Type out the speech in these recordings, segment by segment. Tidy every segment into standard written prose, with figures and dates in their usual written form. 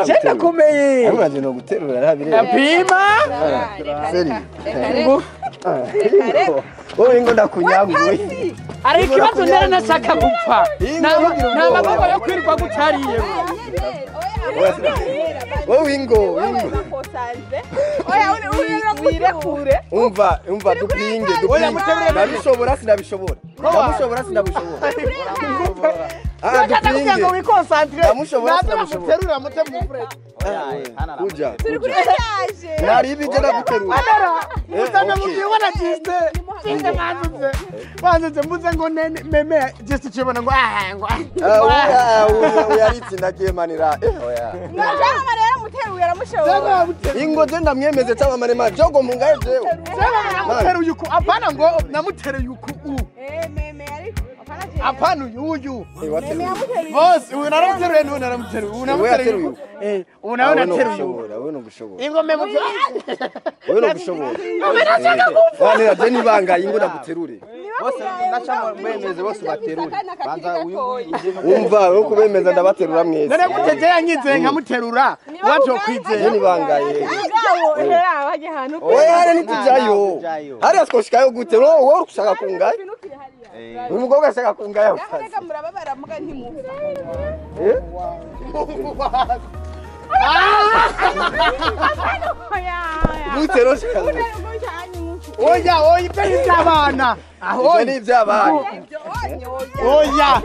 Jenda komeye. Ariko uraje no guterura ntabireba. Pima. Seri. Wowe ngo ndakunyaguye. Ari ikibazo ndera nashaka gupfa. Nta maboko yo kwirirwa gutariye. Wowe ingo, ingo. Oya wirekure. Umva, umva dupinge, dupinge. Ndabishobora sinabishobora. Ndamushobora sinabishobora. Ah, dupinge. Ngo wikonsantre. Ndamushobora sinabishobora. Terura mutemufure. Kuja. Turi kuri yaje. Nari ibije ndaguterura. Mutanga mukiwa na jiste. Jiste manzuze. Manzuze mbuze ngo nene meme jiste chibona ngo ah ngo. Ah, oya yaritsindagiye manira. Oya. Cyangwa rero muteruye aramushobora. Ingo je ndamwemeze cyangwa marema jogo mungaye jewe. Namuteruye uku apana ngo namuteruye uku u. Eh meme ariko apana je. Apana uyu. Meme yamuteruye. Boss uyu naramuteruye n'uyu naramuteruye. Uyu namuteruye. Eh uyu nawe nateruye. Wowe no gushobora. Ingo meme wowe no gushobora. Meme nashaka gupfa. Wanira je nibanga ingo ndaguterure. Bose ndashaka mwemeze bose baterure. Banza uyu umva wo kubemeza ndabaterura mwese. None gute je yanyize nkamuterura wajo kwizera. Je nibangaye. Oya hare nitujayo. Hariya twoshikayo gute? Wowe ushaka kungaye? Uyu mukobwa ashaka kungaya. Reka murababara muga ntimupfa. Eh? Gute roshika. Oya oya ibyo ni iby'abana. Aho ni iby'abana. Oya.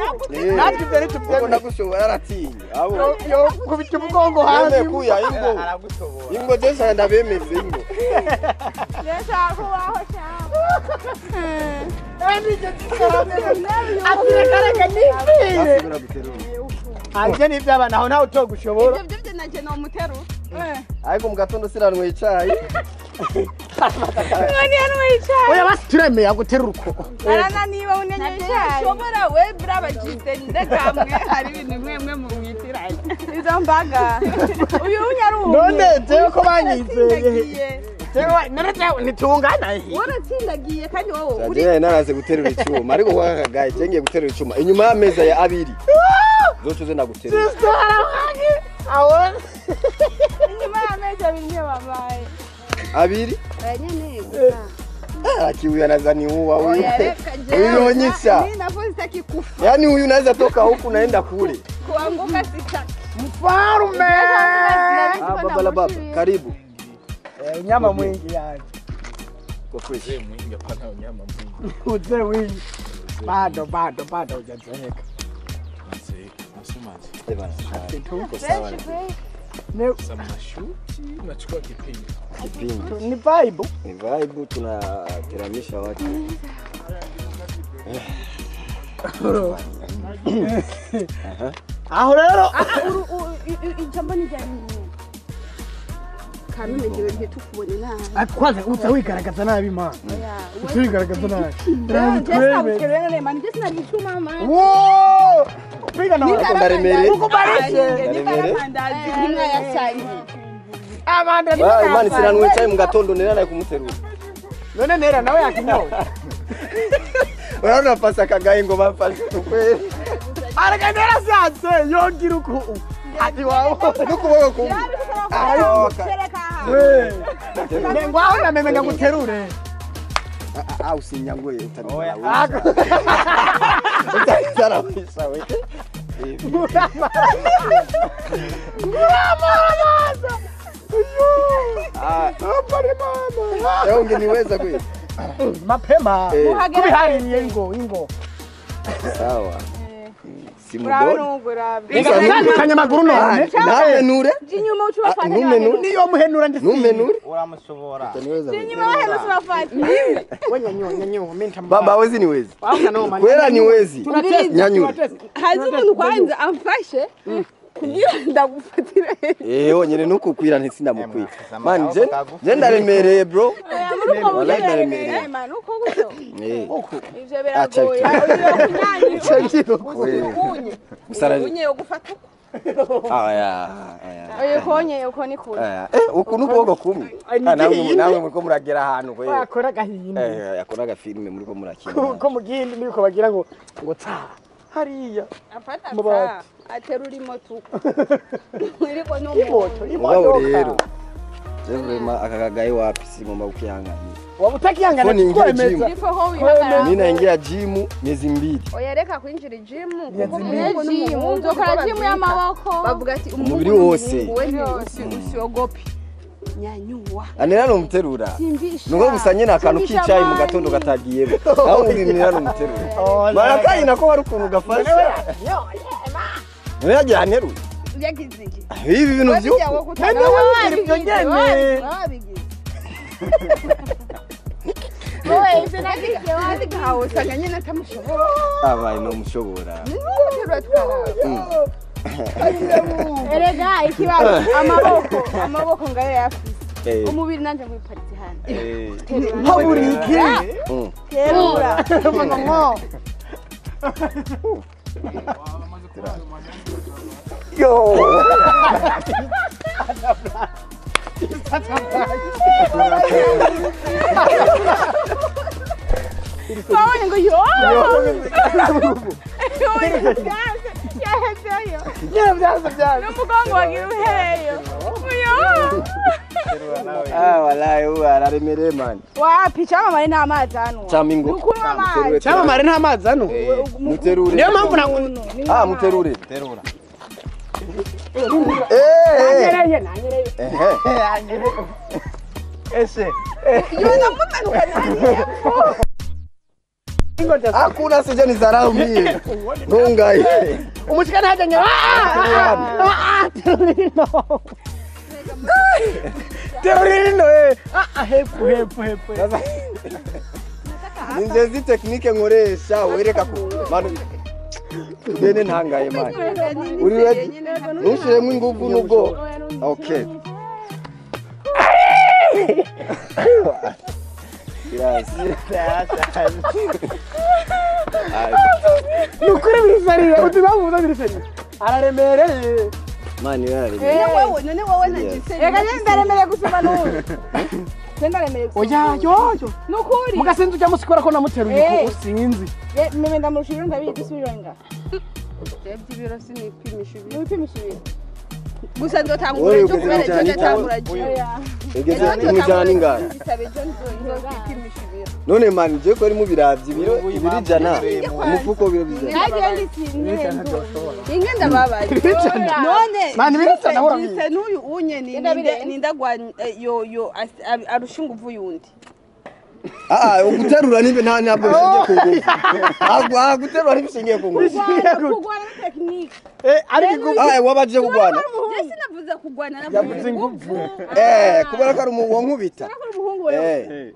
Natwe ibyo ntitubyemera. Ndagushobora aratinya. Abo. Yo kubita umugongo hanze. Kuya ingo. Aragushobora. Ingo je ndabemeze ingo. Ndashaka kubaho cyane. Ibyo ni iby'abana aho nawe utogushobora. Ibyo byo nanje no muterura. Ariko mu gatondo siranyweye icayi. None yanyweye icayi. Oya basi turemeye aguterura uko. Arananiwe unenye icayi. Ushobora we braba jiste ndakamwe hari ibintu mwemwe mu mwitiranye. Izo mbaga. Uyu unyarume. None jewe ko banyizeye. Jewe none jewe nitungana ihi. Waratsindagiye kandi wowe uri. Jewe naraze guterura icuma ariko wakagaye je ngiye guterura icuma inyuma y'ameza ya abiri. Zocuze ndaguterura. Sister arahange. Aho. Inyuma y'ameza abiri niyo babaye. Abiri? Nyene. Aki huyu anaweza niua huyu. Huyu onyesha. Mimi napo sitaki kufa. Yaani huyu unaweza toka huku naenda kule. Kuanguka sitaki. Mfalme. Ah, baba la baba, karibu. Unyama mwingi yani. Kwa fresh. Mwingi hapana unyama mwingi. Uzee wingi. Bado bado bado hujazeeka. Nasemaje? Eh bana. Sawa. Mashuti unachukua kipindi. Kipindi. Ni vibe. Ni vibe tunateramisha watu. Aho rero ijambo ni ryari kameme jewe ntitukubone nabi. Kwanza uza wigaragaza nabi ma. Uza wigaragaza nabi. Wo! Piga na ndaremere. Ukubarishe. Abandi Imana siranwe cyayi mu gatondo nera naye kumuterura. None nera nawe yakinyoye. Urabona pasa kagaye ngo bafashe ukweli. Araganera sanse yogira uku. Ati wawo n'ukuboko kumwe. Ayo. Ngwaho na meme ngaguterure. Ah usinyangoye utanira. Utanira we. Ngurama. Ah, pare mama. Leo ungeniweza kweli. Mapema. Kubihaririye ingo ingo. Sawa. Simudoni. Ngatandukanye amaguru none. Namenure. Jinyuma ucubafata. Numenure. Niyo muhenura ndisi. Numenure. Uramushobora. Jinyuma wahenu ubafata. Wewe nyanyo nyanyo menta. Baba wezi ni wezi. Kwera ni wezi. Nyanyure. Hazi umuntu kwanza amfashe. Kugira ndagufatira. Eh onyene nukukwira ntisindamukwira. Man je je ndaremereye bro. Wallahi ndaremereye. Man uko gutyo. Eh. Ivyo biragoye. Gusa unye ugufata uko. Aya. Oyo konye uko ni kure. Uku nukuboko kumwe. Namwe muriko muragera ahantu kwe. Akora gahindi. Akora gafilme muriko murakina. Ko mugindi niko bagira ngo tsa. Hariya. Afata tsa. Aterura imoto. Iriko n'imoto. Imoto rero. Vraiment akakagaye wapi singomba kukihanganira. Wabutakihangana kwemeza. Mimi naingia gym miezi 2. Oya reka kwinjira gym kuko umuhungu nzokora gym y'amaboko. Bavuga ati umubiri wose usiogopi. Nyanyuwa. Anera no muterura. Nuko gusa nyene akantu kicaye mu gatondo katagiyemo. Naho ubimira no muterura. Marakayi nako hari ukuntu gafasha. None yagira aneruye. Yagize iki? Ibi bintu vyuko. None wewe ibyo nyene. Wowe ivyo nagize wazigawe usanga nyene atamushobora. Abaye no mushobora. Erega ikibazo amaboko ngayo yafise. Umubiri nanje ngwiparitse hano. Haburi iki? Terura. Ngo. Yo. Wabonye ngo yo. Yahezeyo. Byanze. N'umugongo wagira uhereyo. Yo. Wallahi uwa araremereye man. Wapi cyamamare nta mazi hano. Chamingo. Cyamamare nta mazi hano. Muterure. Niyo mpamvu nangu muterure. Terura. Nanyereye. Ese. Yo namumanuka nani. Hakuna sije ni zarau mie. Ntungaye. Umushikana haja nya. Terurino. Terurino hepu. Ninjezi technique nkoresha wereka ku manu. Tugende ntangaye man. Uri ready? Ntushiremo ingufu nubwo. Okay. Yes. Nukuri bisariye utibavuza birisariye. Araremereye. Mani araremereye. Wewe none wowe nagise. Reka ndaremere gusumba n'ubu. Ndaremere gusumba. Oya yoyo. Nukuri. Mugasinzi ujya musikora ko namuteruye ko usinzi. Meme ndamushira ndabizi subira nga. Byebye ibiro sinipimisha ibiro. Nipimisha ibiro. Gusa ndotangura cyo kubera cyo ndatangura. Egeze imujana n'ingana. None man je ko ari mu biravyi ibiro 100 umufuko biro 100. Inge ndababaye. None man ibiro 100 ahora bize n'uyu unye ni nindagwa yo arusha inguvu yundi. Guterura nibe ntabwo bishingiye ku nguvu. Guterura ntibishingiye ku nguvu. Kugwana ni technique. Ariko wabaje kugwana. Je sinavuze kugwana navuze inguvu. Kubera ko ari uwo nkubita.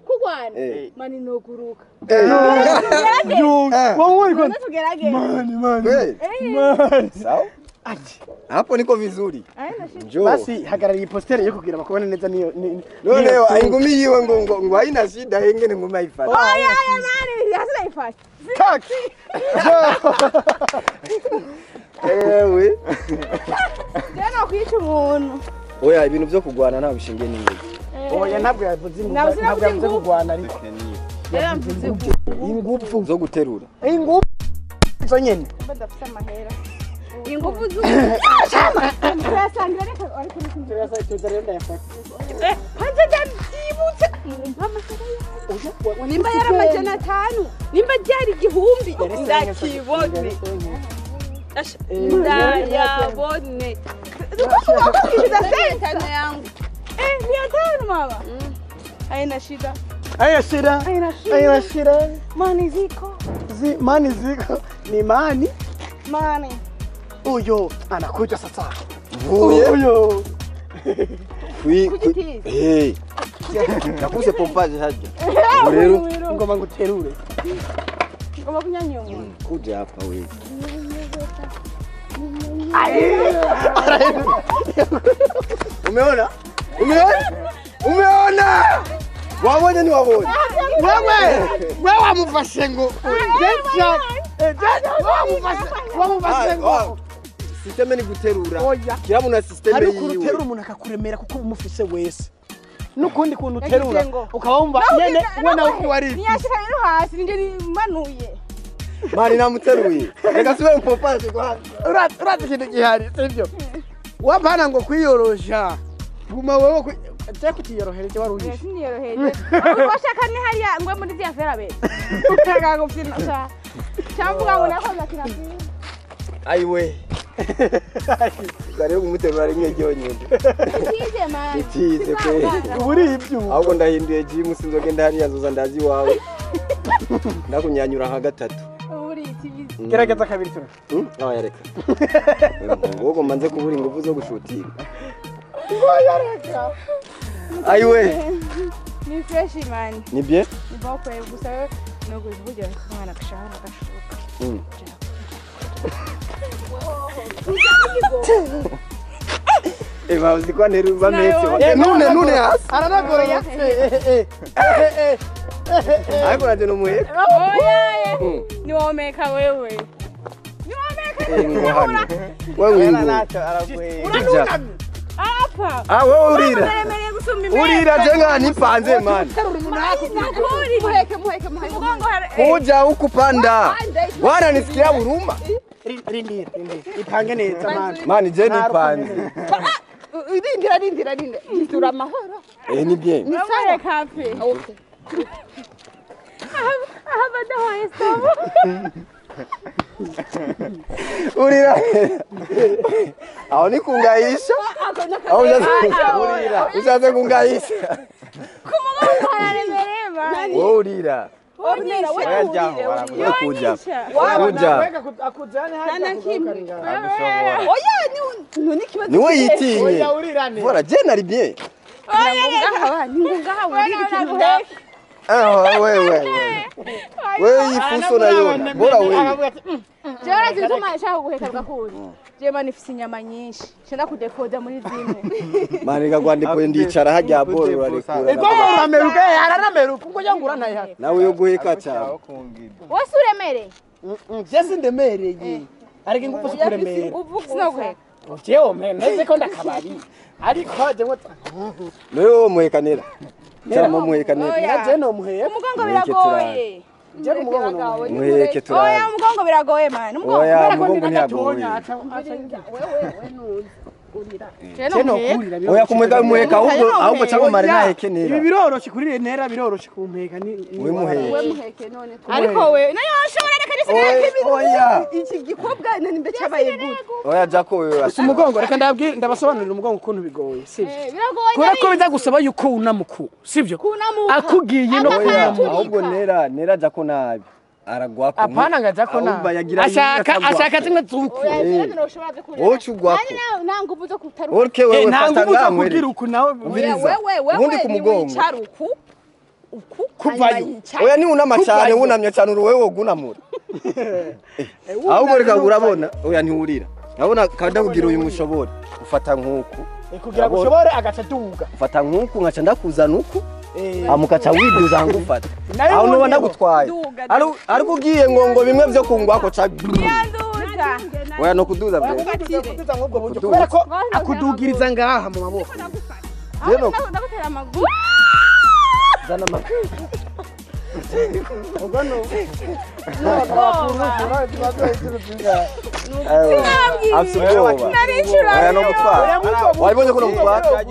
Kugwana mani no kuruka. Wowe uri Mani. Sawa? Hapo niko vizuri. Njoo. Basi hagarara postere yo kugira bakubone neza niyo. None ingumi yiwe ngo haina shida hengene ngumi ayifata. Oya mani hasina ifata. Tak. Ewe. Jana kwica umuntu. Oya ibintu byo kugwana nta bishingiye n'ingufu. Oya ntabwo yavuze ingufu. Ntabwo yavuze kugwana ariko. Yavuze ingufu zo guterura. Ingufu zo nyene. Badafite amahera. Ingufu zu. Turasangira reka ariko turasanga. Hanze ndabyibutse. Nimba yari 500, nimba ryari 1000 ndakibone. Ndayabone. Tano yangu. 500 mama. Haina shida. Haina shida. Haina shida. Mani ziko. Mani ziko. Ni mani. Mani. Uyo anakuja sasa. Uyo. Hey. Nakuse pompaje haja. Rero ngoma nguterure. Ngoma kunyanyuka. Kuja hapa wewe. Umeona? Umeona? Umeona? Wabonye ni wabonye. Wewe, wewe wamufashe ngo. Wamufashe ngo. Systeme ni guterura. Oya. Kila muntu na systeme hari yiwe. ukuntu uterura umuntu akakuremera kuko umufise wese. Nukundi kuntu uterura ukaba wumva nyene we nawe uko wari. Niyashika rero hasi ninje nimanuye. Mani namuteruye. Reka sube mpopaje kwa. Urazi ikintu gihari sivyo? Wapana ngo kwiyorosha. Guma wewe je kutiyorohereje wari uyishe. Siniyoroheje. Washaka ni hariya ngwe muri zya ferabe. Ushaka gufina cha. Cyamvuga ngo nakoza kinafina. Aiwe. Gare kumuterura rimwe ryonyine. Itize man. Itize pe. Uburi ibyo. Ahubwo ndahinduye gym sinzogenda hariya nzoza ndazi wawe. Ndakunyanyura nka gatatu. Uburi itize. Gerageza kabiri tura. Oya reka. Ubwo manze kubura ingufu zo gushutira. Oya reka. Aiwe. Ni fresh man. Ni bien? Ni bon kwe gusa no kuvugira umwana kashahara kashuka. Eva uzikwa neruba metse. Nune hasi. Aranagororotse. Ariko naje no muheka. Oya. Ni womeka wewe. Ni womeka. Wewe Uranuka. Apa. Ah wewe urira. Urira jenga nipanze man. Muheke. Kuja ukupanda. Wana nisikia huruma. Rindira. Ipange neza man. Man je nipanze. Rindira. Tura amahoro. Ni bien. Ni sawa kafe. Okay. Aha badahoye stop. Urira. Aho ni kungaisha. Aho urira. Uzaze kungaisha. Kumugongo hararemereye man. Wowe urira. Urira. Kuja. Akujane haja. Oya ni kibazo. Niwe yitinye. Oya urirane. Voilà, je nari bien. Oya ni ngaha urira ikintu. Ah wewe. Wewe ifuso nayo. Bora wewe. Jora zituma ashaka guheka bwakuri. Je mani ifise inyama nyinshi. Shenda kudekoda muri zimwe. Mani gagwandiko ndicara hajya boro urarekura. Ego urameruka aranameruka ngo yangura naye hasi. Nawe yo guheka cyane. Wose uremereye. Je sindemereye. Ariko ingufu zikuremera. Sinoguheka. Jewe meze ko ndakabari. Ariko je ngo Wewe muhekanera. Cyangwa muhekanera. Oya je no muheka. Umugongo biragoye. Je umugongo no. Muheke turaye. Oya umugongo biragoye man. Umugongo Oya umugongo ntiyagoye. Wewe nuzi. Urira. Je no kurira. Oya kumweka muheka ahubwo cyangwa mare nahekenera. Ibi biroroshe kuri nera biroroshe kumpeka ni we muheke. We muheke none. Ariko we nayo nshobora reka nisigare Oya. Iki gikobwa nimbe cyabaye gute. Oya Jaco wewe. Umugongo reka ndabwira ndabasobanurira umugongo ukuntu bigoye sivyo. Biragoye. Kora ko biza gusaba yuko unamuku sivyo. Kunamuka. Akugiye no kunamuka. Ahubwo nera Jaco nabi. Aragwako. Apana nga Jaco nabi. Ashaka zimwe zuku. Wowe ugwako. Nta nguvu zo kutaruka. Okay wewe fata ngamwe. Nta nguvu zo kugira nawe. Wewe ni wicara uku. Uku kuvayo. Oya ni unama cyane wunamye cyane uri wewe wogunamura. Ahubwo reka urabona oya ntiwurira. Urabona kada kugira uyu mushobore ufata nkuku. Kugira gushobore agaca duga. Ufata nkuku nkaca ndakuzana uku. Amukaca widuza ngufata. Aho nuba ndagutwaye. Ariko ugiye ngo bimwe byo kungwako ca. Oya no kuduza bro. Kuduza ngubwo buryo kubera ko akudugiriza ngaha mu maboko. Jeno ndagutera amaguru. Zana amaguru. Ogano. Oya no gutwara. Wabibonye ko no gutwara?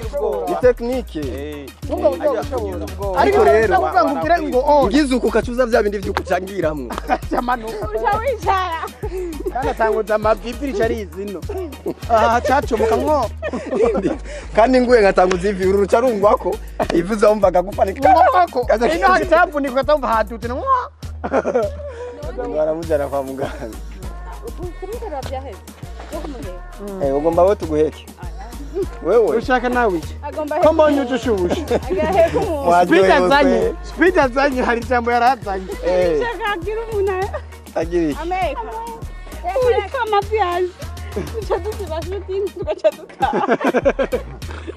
Ni technique. Ariko rero ugize uku kacuza bya bindi byukucangiramwe. Cyamanuka. Kandi atanguza amavibiri cari izino. Ah cacomoka mwo. Kandi nguye ngatanguza ivi uru ruca rungwako. Ivi uzumvaga gufanika. Ngwako. Ino hatavunika ukatumva hadutse mwo. Baramujana kwa muganga. Kumuterura byaheze. Yo kumuheka. Ugomba we tuguheke. Wewe ushaka nawe iki? Agomba ko mbonye udushubushe. Agaheka umuntu. Speed azanye hari ijambo yarazanye. Shaka agira umuntu. Agira iki? Ameka. Uriko amafiyaje. Tuca dusiba shooting tugaca dutaha.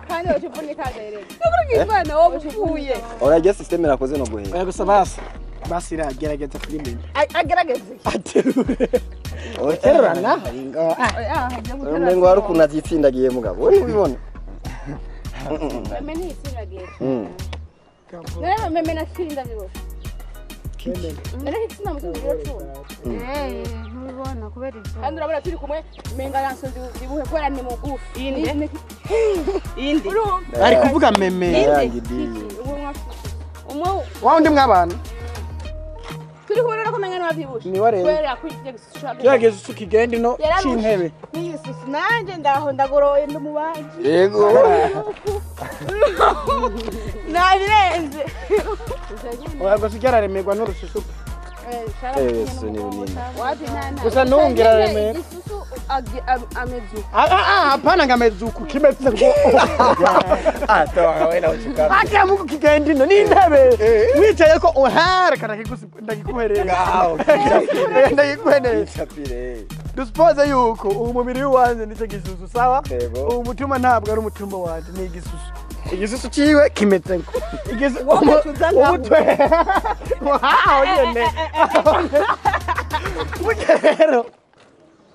Kandi ucuvunika direct. Nukurikizwa wowe upfuye. Ora system irakoze no guheka. Oya gusa basi. Basi iragerageza kuri mimi. Agerageze. Aterure. Oterurana ingo. Umengo hari ukuntu azitsindagiye mugabo. Wowe ubibona. Meme ntitsindagiye. None meme natsinda bibo. None itsinda mu kigero cyo. Ntubibona kubera ibyo. Kandi urabona turi kumwe menga yansozi zibuhe kubera ni mugufi. Inde. Inde. Ari kuvuga meme. Umwe wa undi mwabana. Turi kubona ko menga ntiwavyibushe. Ni warere. Kubera kwigiye gusuka. Kirageze usuka igende no c'intebe. Niyisusu nanje ndaho ndagoroye ndumubaji. Yego. Nabirenze. Oya gusa cyararemerwa n'urususu. Eh, ni runini. Gusa nungira remera. Isusu amezuka. Hapana ngamezuku kimeze ngo. Ah, toa wewe uchuka. Aka muku kigende no n'intebe. Wicaye ko ohara kana ndagikuherera. Ngaho. Ndagikuherera. Chapire. Dusipoze yuko umubiri wanje nicyo gisusu sawa? Yego. Umutima ntabwo ari umutima wanje ni igisusu. Igisusu ciwe kimeze ngo. Igisusu umutwe. Wow, nyene. Mugero.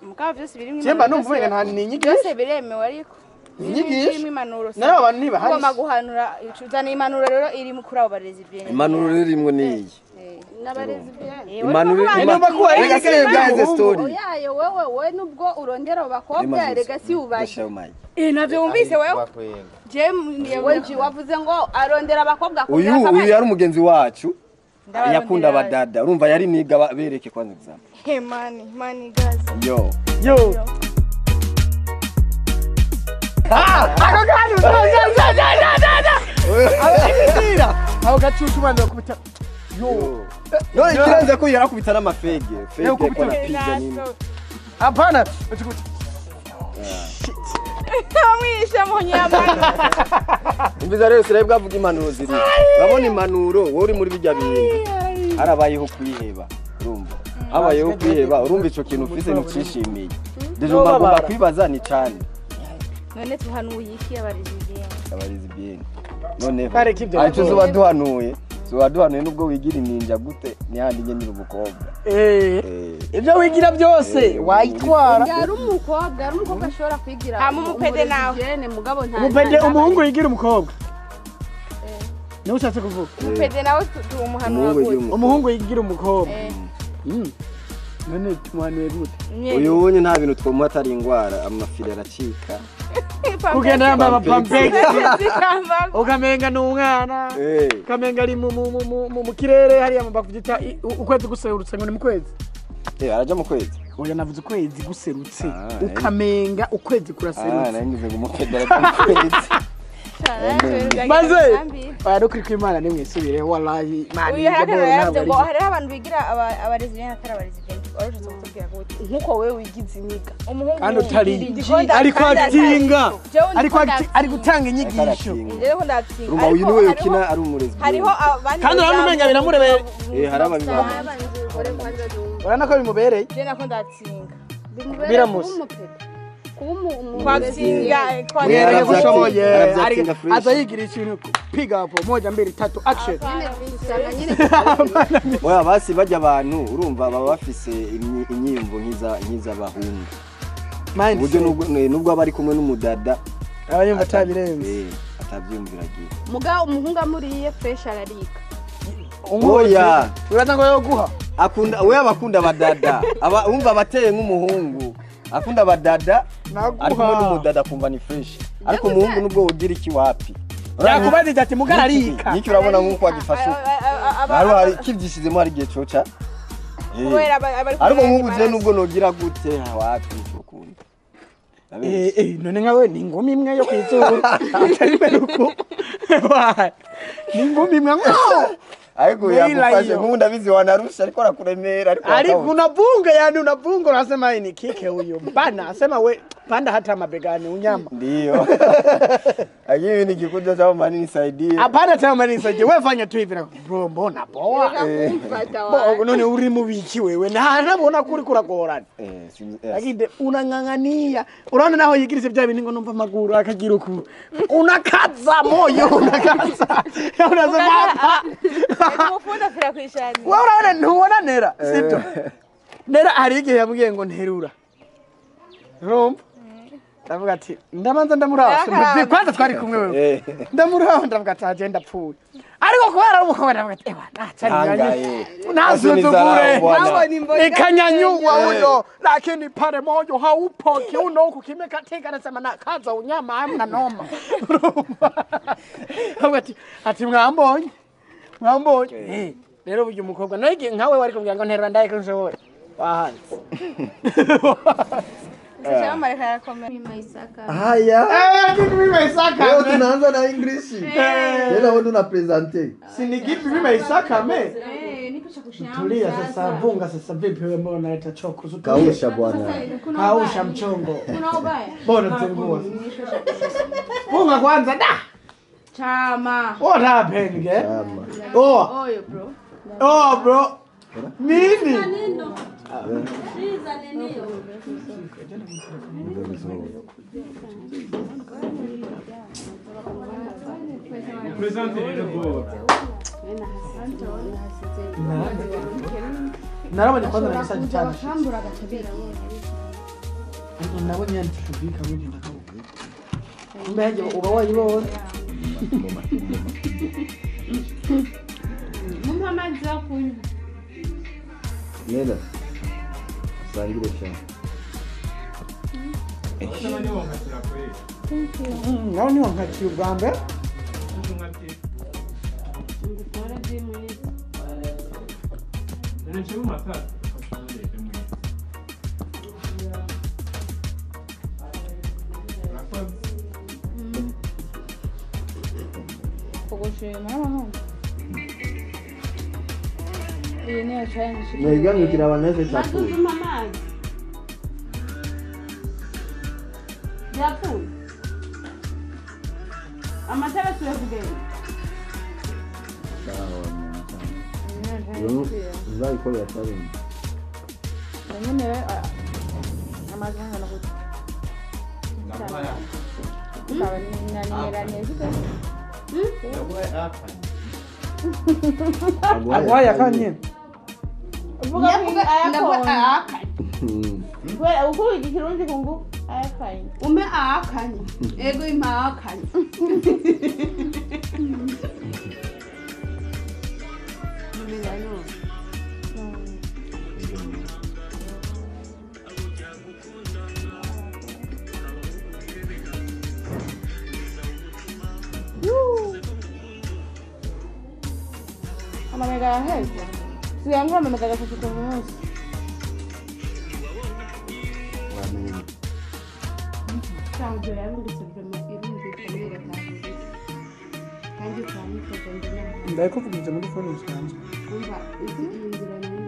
Mugabo byose biri mu Jemba numva umenga nta ninyigisho. Byose biremewe ariko. Inyigisho. Impanuro. Nari abantu ntibahari. Ugomba guhanura uzana impanuro rero iri mu kuri abo barezi bien. Impanuro rimwe niyi. N'abarezi bien. Impanuro Impanuro ko ari guys story. Oyayo wewe we nubwo urondera abo bakobwa rega si ubaje. Navyo wumvise wewe. Je wewe wavuze ngo arondera abakobwa uyu yari umugenzi wacu. Yakunda abadada urumva yari niga bereke kwanza example. Hey money money guys. Yo. Yo. Ako kandi abashikira aho gacucu bandi bakubita. Yo. No ikiranze ko yarakubita n'amafege. Fege ko napiga nini. Hapana. Amwisha mu nyama. Imbiza rero siraye bwavuga impanuro ziri. Urabona impanuro wowe uri muri bijya bintu. Harabayeho kwiheba urumva. Habayeho kwiheba urumva ico kintu ufise ntucishimiye. Dejo mbagomba kwibaza ni cyane. None tuhanuye iki abarezi bien? Abarezi bien. None aho tuzoba duhanuye. Tuzoba nubwo wigira ininja gute ni handi nyene umukobwa. Ibyo wigira byose wayitwara. Yari umukobwa, yari umukobwa ashobora kwigira. Hama umupede nawe. Mugabo nta. Umupede umuhungu yigira umukobwa. Niwe ushatse kuvuga. Umupede nawe tumuhanura gute? Umuhungu yigira umukobwa. None tumuhanuye gute? Uyu wonye nta bintu twomuha atari ingwara, amafiri aracika. Kugenda yambaye amapampex. Ukamenga ni umwana. Ukamenga ari mu kirere hariya mu bakubyita ukwezi guserutse ngo ni mu kwezi. Araja mu kwezi. Oya navuze ukwezi guserutse. Ukamenga ukwezi kuraserutse. Nangize ngo umupede araja mu kwezi. Maze oya no kuri Imana nimwe isubire wallahi Imana. Uyu yavuze ngo hariho abantu bigira abarezi bien atari abarezi bien. Warushatse kutubwira gute? Nkuko wewe wigize imiga. Umuhungu kandi utari ariko actinga. Ariko ari gutanga inyigisho. Rero ndatsinga. Urumva uyu niwe yokina ari umurezi. Hariho abandi kandi urabona umenga biramurebeye. Hari ababibona. Urabona ko bimubereye. Je nako ndatsinga. Biramuse. Kwatsinga gushoboye aza yigira ikintu piga hapo 1 2 3 action. Oya basi bajya abantu urumva baba bafise inyimbo nkiza bahungu. Uburyo nubwo abari kumwe n'umudada abayumva atabirenze atabyumviragiye. Muga umuhungu amuriye fresh ararika. Oya uraza ngo yoguha. Akunda we abakunda abadada aba umva abateye nk'umuhungu. Akunda abadada ariko n'umudada kumva ni fresh. Ariko umuhungu nubwo wogira iki wapi? Yakubajije ati mugararika. Niki urabona nkuko agifashe. Haro hari kivyishizemo hari gihe coca. Ariko umuhungu je nubwo nogira gute wapi cokunda. None nkawe ni ingumi imwe yo kwizuru. Atari meruko. Ni ingumi imwe. Ariko yakufashe nk'ubu ndabizi wanarusha ariko arakuremera ariko ariko unabunga yani unabunga unasema ni kike huyo bana asema we panda hata mabegani unyama ndio. Lakini nikikuja sawa mani nisaidie. Hapana sawa mani nisaidie wewe fanya tu hivi na bro mbona poa. Bo none uri mubiki wewe na nabona kuri kuragorana. Lakini unang'ang'ania unaona naho yigirise bya bintu ngo numva amaguru akagira uku unakaza moyo unakaza unasema Umufunda fira kwishani. Wewe unaona ntuona nera sibyo. Rero hari igihe yambwiye ngo nterura. Urumva? Ndavuga ati ndabanza ndamuraba. Kwanza twari kumwe wewe. Ndamuraba ndavuga ati agenda apfuye. Ariko kubera umukobwa ndavuga ati ewa nacari nasuzugure. Ikanyanyua huyo lakini pale moyo haupo kiuno huku kimekatika nasema na kaza unyama hamna noma. Ndavuga ati ati mwambonye. Mwambonye. Rero uyu mukobwa nawe nkawe wari kumbwira ngo nterura ndaye kunshobora. Wahanze. Haya. Give me my saka. Leo tunaanza na English. Tena wewe una presente. Si ni give me my saka me. Tulia sasa vunga sasa vipi wewe mbona unaleta choko? Kausha bwana. Kausha mchongo. Kuna ubaya. Mbona tungua. Vunga kwanza da. Chama. What happened, ge? Chama. Oh. Oyo bro. Oh bro. Nini? Narabonye kwanza na message cyane. Nabonye yanditse wigenda kabuka. Mbege uba wayibonye. Mumpa amazi yo kunywa. Nenda. Sangire cyane. Nawe niwo nkakiye ubwa mbere. Niganukira abantu cyapfuye. Yapfuye. Amatara turakugenda. Uzayikorera challenge. Nyine amazi angana gute? Agwaya kanye. Vuga ayakanye. We ukuri ikirundi kungu ayakanye. Ume ayakanye. Ego ima ayakanye. Amamega yaheze. Siyangu amamega gatatu ku munsi. Cyangwa yarungitse vraiment irumvikana gatatu. Kandi cyane kugenda. Ndayikuvugije muri phone yanjye. Umva izi inzira nini.